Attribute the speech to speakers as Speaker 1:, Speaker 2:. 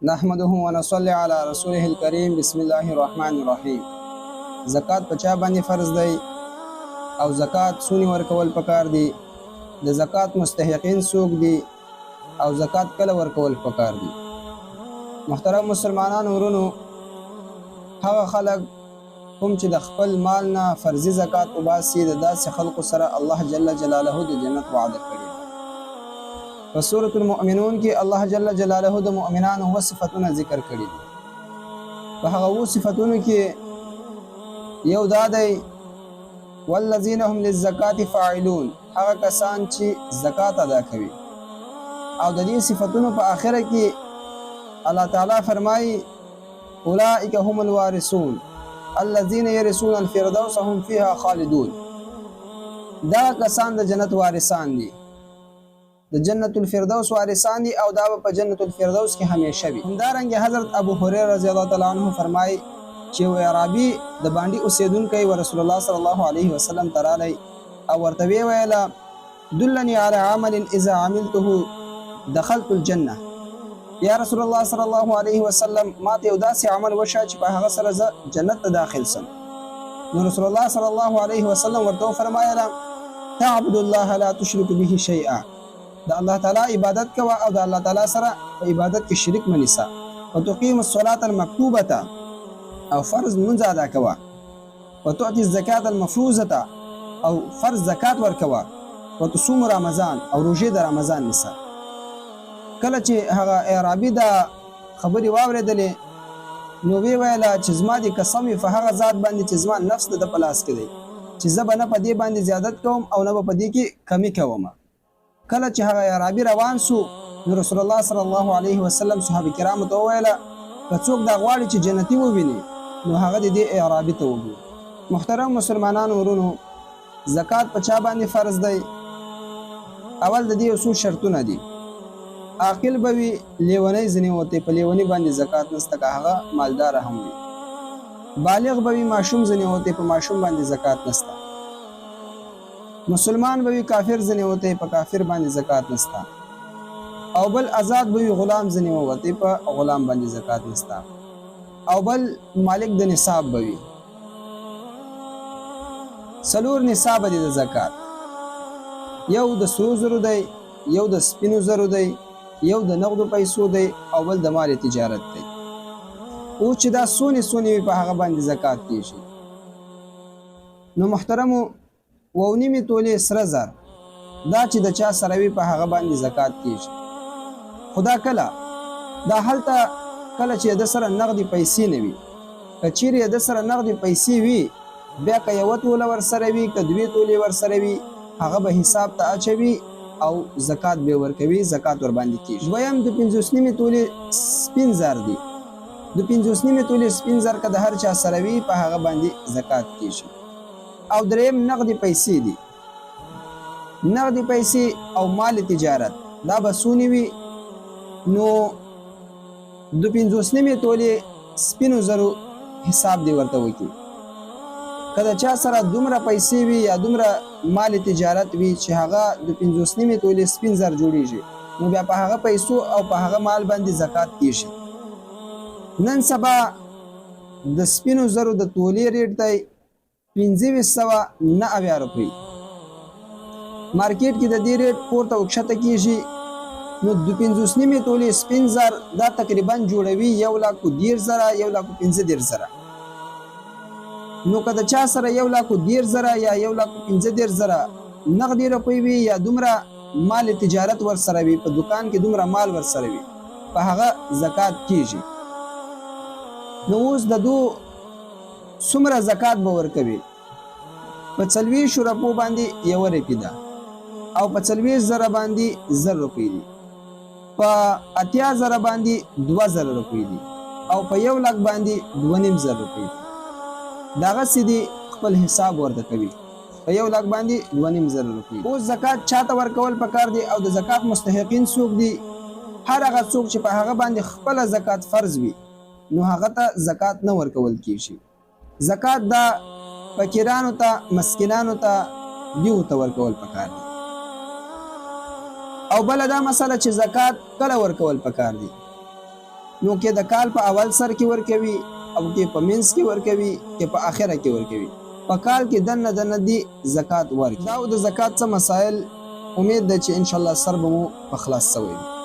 Speaker 1: نحمده ونصلي على رسوله الكريم. بسم الله الرحمن الرحیم. زکات په چا باندې فرض دی او زکات څونی ورکول پکار دی؟ د زکات مستحقین څوک دي او زکات کله ورکول پکار دي؟ محترم مسلمانانو ورونو، هغه خلک کوم چې د خپل مال نه فرضي زکات وباسي، د داسې خلکو سره الله جل جلاله د جنت وعده کړې ده. په سورة المؤمنون کې الله جل جلاله د مؤمنانو اووه صفتونه ذکر کړي دي. په هغه اوو صفتونو کې یو دا دی، والذین هم للزکات فاعلون، هغه کسان چې زکات ادا کوي. او د دې صفتونو په آخره کې الله تعالی فرمایي، اولئک هم الوارثون الذین یرثون الفردوس هم فیها خالدون. دا کسان د جنت وارثان دي، د جنت الفردوس وارثان دي او دا به په جنت الفردوس کې همیشه وي. همدارنګه حضرت ابو هريره رضی الله تعالی عنه فرمایي چې یو اعرابي د باندې اوسېدونکی و رسول الله صلی الله علیه وسلم ته راغی او ورته ویې ویله، دلني على عمل اذا عملته دخلت الجنه. یا رسول الله صلی الله علیه وسلم، ما ته یو داسې عمل وشه چې په هغه سره زه جنت ته داخل سم. نو رسول الله صلی الله علیه وسلم ورته وفرمایله، تعبد الله لا تشرک به شیئا، د الله تعالی عبادت کوه او د الله تعالی سره په عبادت کې شریک مه نیسه، وتقیم الصلاة المکتوبة، او فرض لمونځ ادا کوه، وتعطي الزکاة المفروضة، او فرض زکات ورکوه، وتصوم رمضان، او روژې د رمضان نیسه. کله چې هغه اعرابي دا خبرې واورېدلې نو ویې ویله چې زما دې قسم وي په هغه ذات باندې چې زما نفس د ده په لاس کې دی چې زه به نه په دې باندې زیادت کوم او نه به په دې کې کمي کوم. کله چې هغه اعرابي روان سو نو رسول الله صلی الله علیه وسلم صحابه کرامو ته وویله، که څوک دا غواړي چې جنتي وویني نو هغه دې دې اعرابي ته وګوري. محترم مسلمانانو ورونو، زکات په چا باندې فرض دی؟ اول د دې یو څو شرطونه دي. عاقل به وي، لیونی ځنې وتی، په لیوني باندې زکات نسته که هغه مالدار هم وي. بالغ به وي، ماشوم ځنې وتی، په ماشوم باندې زکات نسته. مسلمان به وي، کافر ځنې وتی، په کافر باندې زکات نسته. او بل ازاد به وي، غلام ځنې ووتی، په غلام باندې زکات نسته. او بل مالک د نصاب به وي. څلور نصاب دي د زکات، یو د سرو زرو دی، یو د سپینو زرو دی، یو د نغدو پیسو دی او بل د مال تجارت دی. اوس چې دا څونې څونې وي په هغه باندې زکات کیږي. نو محترمو، اوه نیمې تولې سره زر دا چې د چا سره وي په هغه باندې زکات کیږي. خو دا کله؟ دا هلته کله چې د سره نغدې پیسې نه وي. که چیرې د سره نغدې پیسې وي، بیا که یوه توله ورسره وي که دوې تولې ورسره وي، هغه به حساب ته اچوي او زکات به ورکوي، زکات ورباندې کیږي. دویم د 50 نیمې تولې سپین زر دي. د 50 نیمې تولې سپین زر که د هر چا سره وي په هغه باندې زکات کیږي. او دریم نغدې پیسې دي. نغدې پیسې او مال تجارت دا به څونې وي؟ نو د 50 نیمې تولې سپینو زرو حساب دی ورته وکړي. که د چا سره دومره پیسې وي یا دومره مال تجارت وي چې هغه د 50 نیمې تولې سپین زر جوړیږي، نو بیا په هغه پیسو او په هغه مال باندې زکات کیږي. نن سبا د سپینو زرو د تولې ریټ دی 2579 روپۍ. مارکیټ کې د دې ریټ پورته او کښته کیږي. نو د 50 نیمې تولې سپین زر دا تقریبا جوړوي 1,30,000، 1,35,000. نو که د چا سره 1,30,000 یا 1,35,000 نغدې روپۍ وي یا دومره مال تجارت ورسره وي، په دکان کې دومره مال ورسره وي، په هغه زکات کیږي. نو اوس د دو څومره زکات به ورکوي؟ په 40 روپو باندې یوه روپۍ ده او په 40,000 باندې 1000 روپۍ دي، په 80,000 باندې 2000 روپۍ دي او په 1,00,000 باندې 2500 روپۍ دي. دغسې دي خپل حساب ورته کوي. په 1,00,000 باندې 2500 روپۍ. اوس زکات چاته ورکول پکار دي او د زکات مستحقین څوک دي؟ هر هغه څوک چې په هغه باندې خپله زکات فرض وي نو هغه ته زکات نه ورکول کیږي. زکات دا فقیرانو ته، مسکینانو ته، دیو ته ورکول پکار دي. او بله دا مسله چې زکات کله ورکول پکار دي؟ نو که د کال په اول سر کې ورکوي او که په منځ کې ورکوي که په اخره کې ورکوي، په کال کې دننه دننه دي زکات ورکړي. دا و د زکات څه مسایل، امید ده چې ان شاءالله سر به مو په خلاص سوی وي.